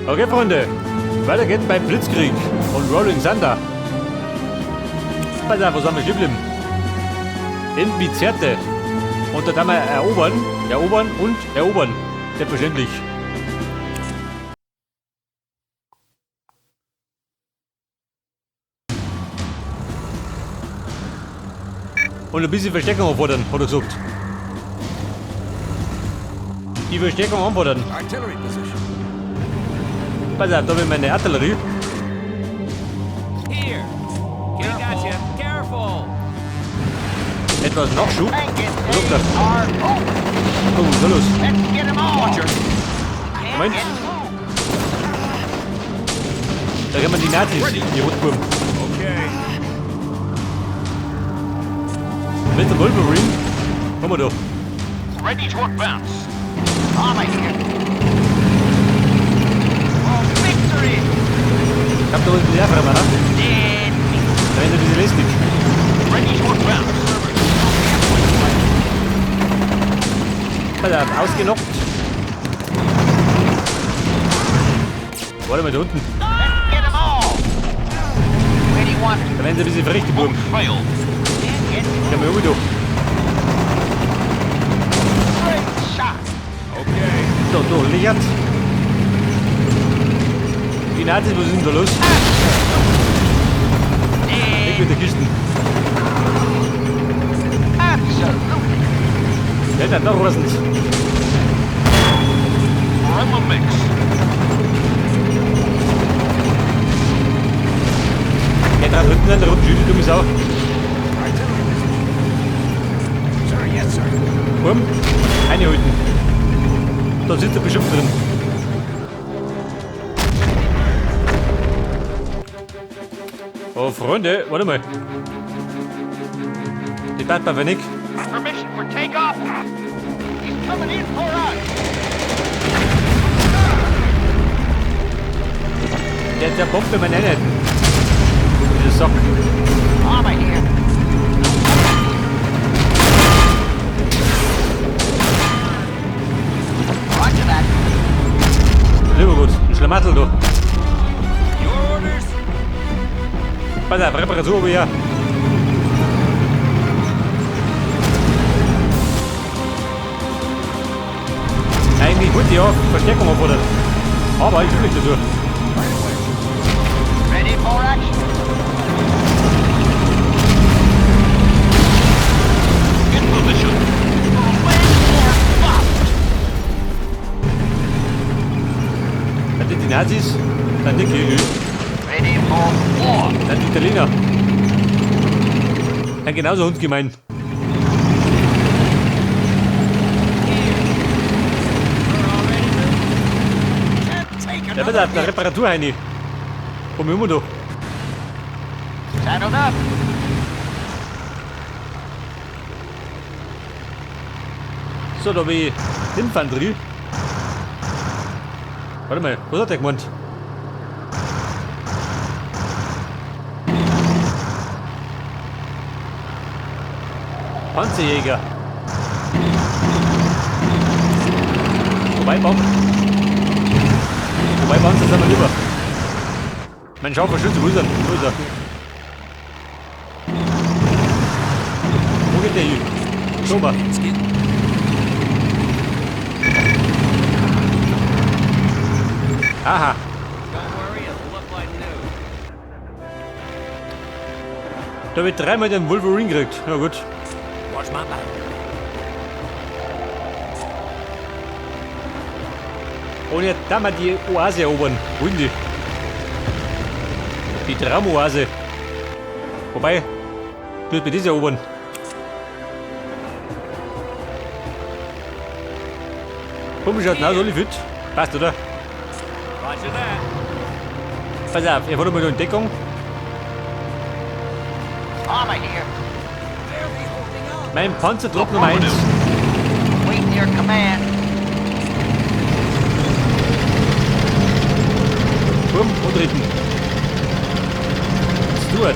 Okay, Freunde, weiter geht's bei Blitzkrieg und Rolling Thunder. Pass auf, wo sind wir stehen geblieben? In Bizerte. Und da wir erobern, erobern und erobern. Selbstverständlich. Und ein bisschen Verstärkung anfordern, hat er gesagt. Die Verstärkung anfordern. Artillery position. Pass auf, da habe ich meine Artillerie. Here. Gotcha. Careful. Etwas Nachschub. Tank Was sagt er? days are over. Oh, was ist da los? Let's get 'em all. Watcher. Can't Moment. get moved. Da kommen die Nazis, die Rotbuben. Okay. Mit dem Wolverine. Komm mal da. Ready to advance. Armor here. For victory. Ich hab da unten die Airframer, ne? Dead meat. Da ist ein bisschen lästig. Ready to advance. Pass auf, ausgenockt. Warte mal da unten. Let's get 'em all. Where do you want Da werden sie ein bisschen frech, die Buben. Won't fail. Can't get Ja, mal da. Great shot. Okay. So, da, lichert. Die Nazis, was ist denn da los? Weg mit der Kisten. Absolutely. Ja, da rasen sie. We're in the mix. Der da hinten an der roten Schüte, dumme Sau. Artillery position. Sir, yes, sir. Komm, einhalten. Da sitzt er bestimmt drin. Oh, Freunde, warte mal. Die Tatwaffe nicht. Permission for takeoff. He's coming in for us. Der zerbombt meine Einheiten. Dieser Sack. Armor here. Roger that. Lieber gut, ein Schlamassel da. Your orders? Pass auf, Reparatur hier. Eigentlich wollte ich ja Verstärkung anfordern. Aber ich will nicht dazu. Right away. Ready for action. In position. For win or bust. Sind die Nazis? Dann die Kirche. Ready for war. Dann die Italiener. Ja, genauso hundgemein. We're already moving. Can't take Ja, another pass auf, der hit. Reparatur, Heini. Komm immer da. Saddled up. So, da hab ich Infanterie. Warte mal, was hat der gemeint? Panzerjäger. Wobei, Bomben. Wobei, Panzer sind wir lieber. Mein scharfer Schütze, wo ist er? Wo ist er? Wo geht der hin? Schau mal. Let's get Aha. Don't worry, it'll look like new. Da wird dreimal den Wolverine gekriegt. Na gut. Watch my back. Und jetzt da mal die Oase erobern. Wo ist die? Die Traumoase. Wobei, wird mir diese erobern. Komisch, schaut aus, alle fit. Passt, oder? Roger that. Pass auf, er war mal in Deckung. Armor here. Barely holding on. Mein Panzertrupp Nummer 1. Waiting your command. Turm und Ritten. Stuart.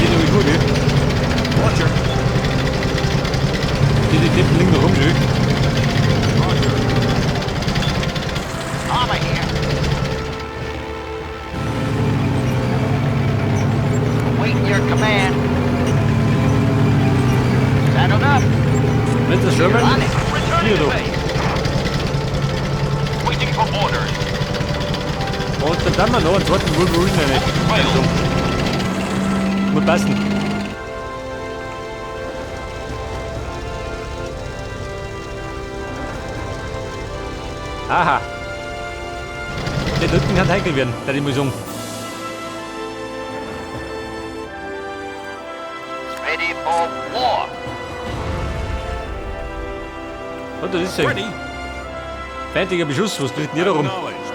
Die sind irgendwie gut, gell? Watcher. Die Deppen liegen noch rum, schön. Roger. Armor here. Sherman. On it. Hier Returning to doch. base. Waiting for orders. Und dann haben wir noch einen zweiten Wolverine rein. Trail. Muss passen. Aha. Der dritten kann heikel werden, der die Mission. Ready for war. Und das ist ja Ready. fertiger Beschuss, was tritt denn hier da rum? Acknowledged.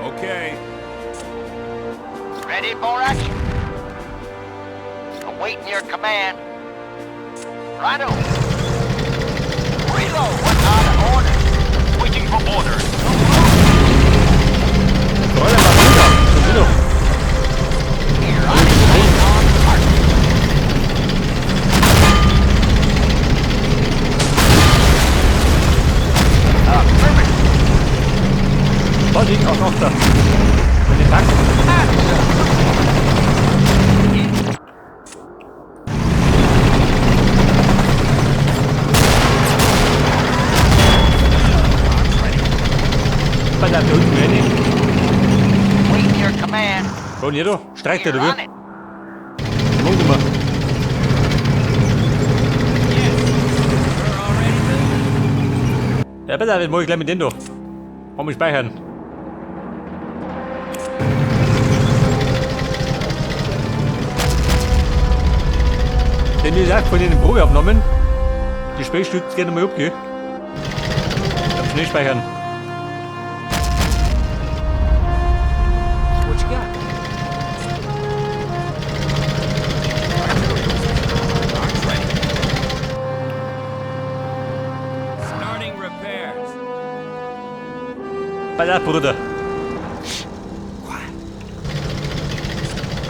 Okay. Ready for action. Awaiting your command. Righto. Reload. What are the orders? Waiting for orders. Fräulein Matilda, schon wieder. Here, I'm on target. Affirmative. Was ich auch noch da. Meine Tank. Absolutely. Bei der unten rein. Waiting your command. Und hier da, streicht er Here, da on it. Mach mal. Yes. We're already moving. Ja, bitte, das mach ich gleich mit dem da. Komm, ich speichern. Denn wie gesagt, von den Probe abgenommen. Die Sprechstütze geht nochmal ab, gell? Schnell speichern. What you got? Arms ready. Starting repairs. Pass auf, Bruder. Quiet.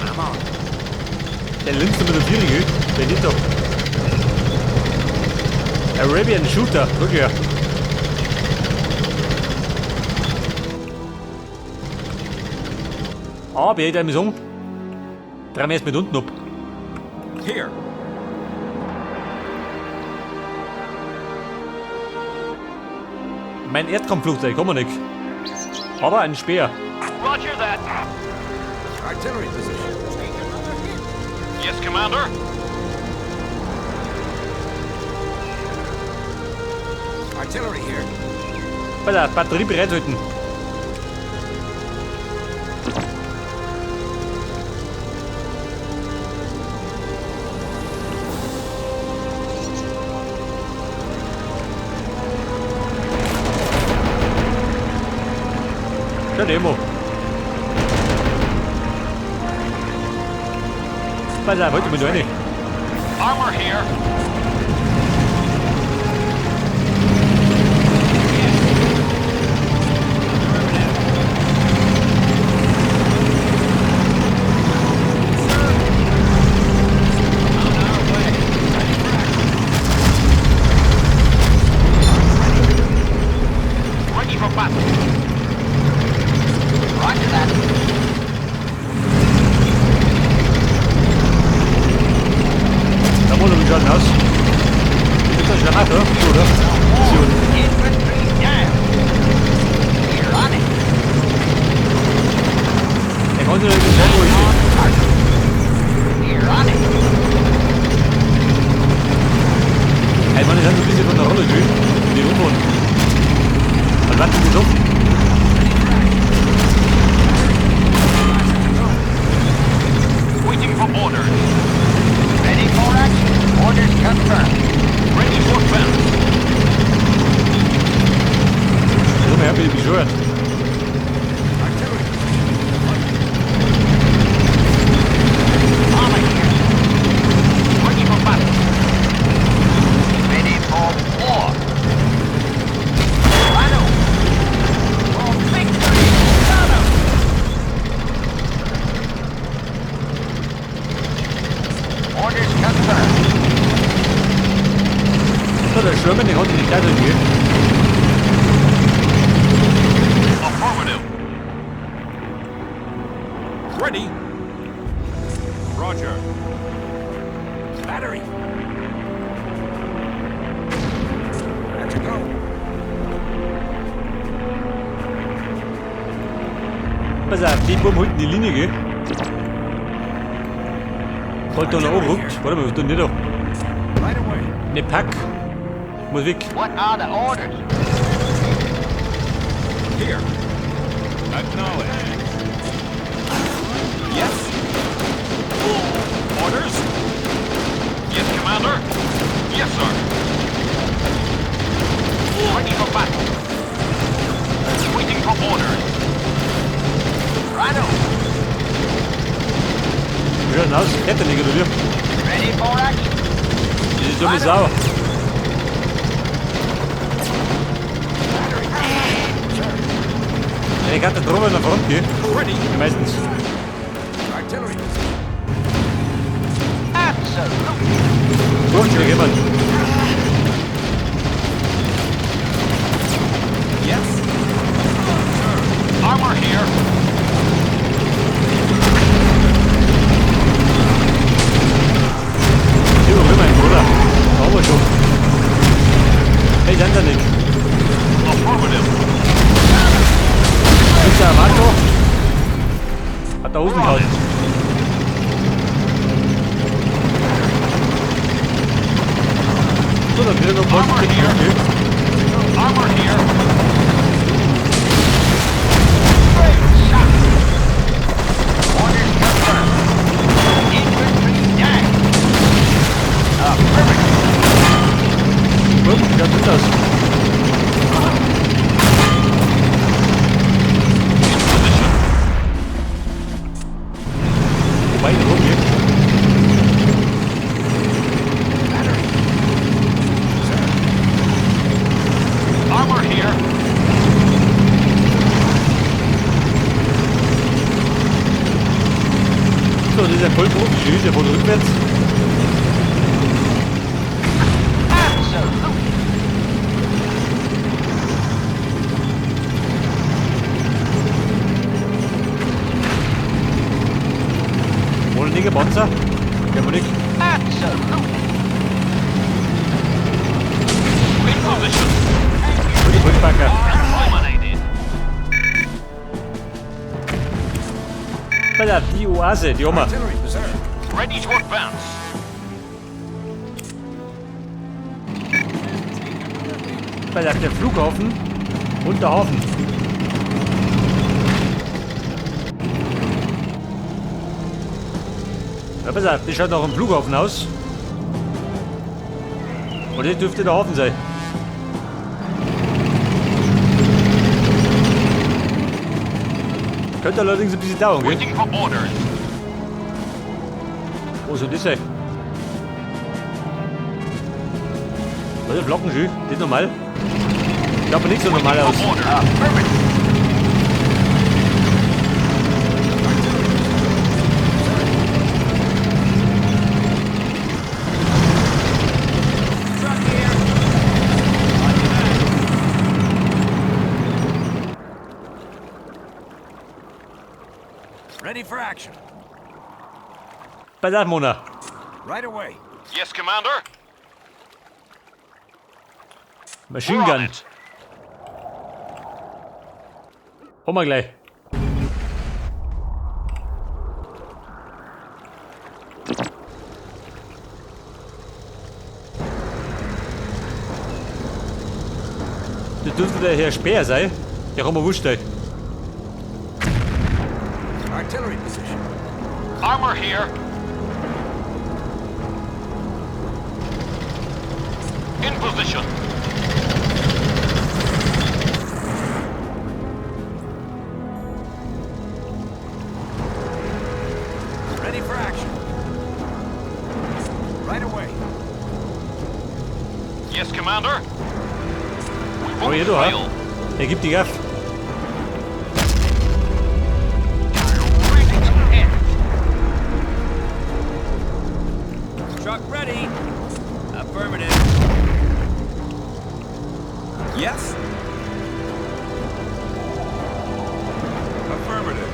I'm on. Der Linse mit der Vierige, der geht doch. Arabian Shooter, guck her. Aber ich mir sagen, drehen wir erst mit unten ab. Here. Mein Erdkampfflugzeug kann man nicht. Aber ein Speer. Roger that. Artillery position. Yes, Commander. Artillery here. Bei der Batterie bereithalten. Ja, Demo. Pass auf, heute mit rein. Armor here. On our way. Ready for action. Ready for battle. Roger that. Da wollen wir schon aus. Ist das Schlamassel, oder? So. Infantry down. Here on it. Der konnte nicht sagen, wo ich On target. Here on it. Hey, man, die sind so ein bisschen von der Rolle, gell? Die rumfahren. Und warten wir doch. Waiting for orders. Ready for action. Orders confirmed. Ready for battle. Komm her, bin ich bescheuert. Artillery position. Armor here. Ready for battle. Ready for war. Righto. For victory. Got 'em. Orders confirmed. So, der Sherman, den konnte ich nicht gleich gell? Pass auf, die Buben halten die Linie, gell? Halt da noch anrückt. Warte mal, was tun die da? Right away. Ne Pack. Muss weg. What are the orders? Here. Acknowledged. Yes. Orders? Yes, Commander. Yes, sir. Ready for battle. Waiting for orders. Righto. Wie schaut denn aus? Kettenliger oder wie? Ready for action. Das ist so sauer. Ja, ich hatte drüber in der Front, gell? Ready. Meistens. Artillery position. Absolutely. Durchschlag jemand. Yes. Armor here. Hier rüber, mein Bruder. Da haben wir schon. Hey, sind da nicht. Affirmative. Ist der Marco? Hat der Hosen gehauen. So, dann wieder noch Armor Post. here. Okay. Armor here. Great shot. Orders confirmed. Infantry down. Affirmative. Gut, schaut gut aus. In position. Wobei, ich rumgehe. Battery. Sir. Armor here. So, das ist ja voll Profi, der voll rückwärts. Absolutely. Ohne nicht ein Panzer. Der wohl nicht. Absolutely. In position. Gute Vollpacker. Eliminated. Pass auf, die Oase, die haben wir. Artillery position. Ready to advance. Pass auf, der Flughafen und der Hafen. Ja, pass auf, das schaut nach einem Flughafen aus. Und das dürfte der Hafen sein. Könnte allerdings ein bisschen dauern, gell? Waiting for orders. Wo soll das sein? Was ist Flocken schön? Das normal? Schaut aber nicht so normal Waiting aus. for orders. Affirmative. Artillery position. Sir. Truck here. Roger that. Ready for action. Pass auf, Mona. Right away. Yes, Commander. Machine We're on Gun. it. Haben wir gleich. Das dürfte der Herr Speer sein. Der kann mir wurscht sein. Artillery position. Armor here. In position. Ready for action. Right away. Yes, Commander. We Oh, won't hier, du, ha? fail. Er gibt die Gaff. Ready to hit. Truck ready. Affirmative. Yes. Affirmative.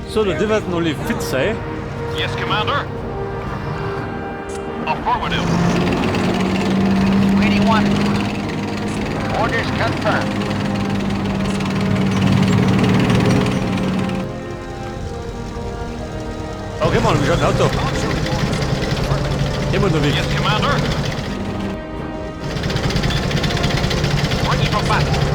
So, da dürfen alle fit sein. Yes, Commander. Affirmative. Where do you want it? Orders confirmed. Okay, Mann, wie schaut ein Auto? Launcher reports. Affirmative. Immer unterwegs. Yes, Commander. Ready for battle.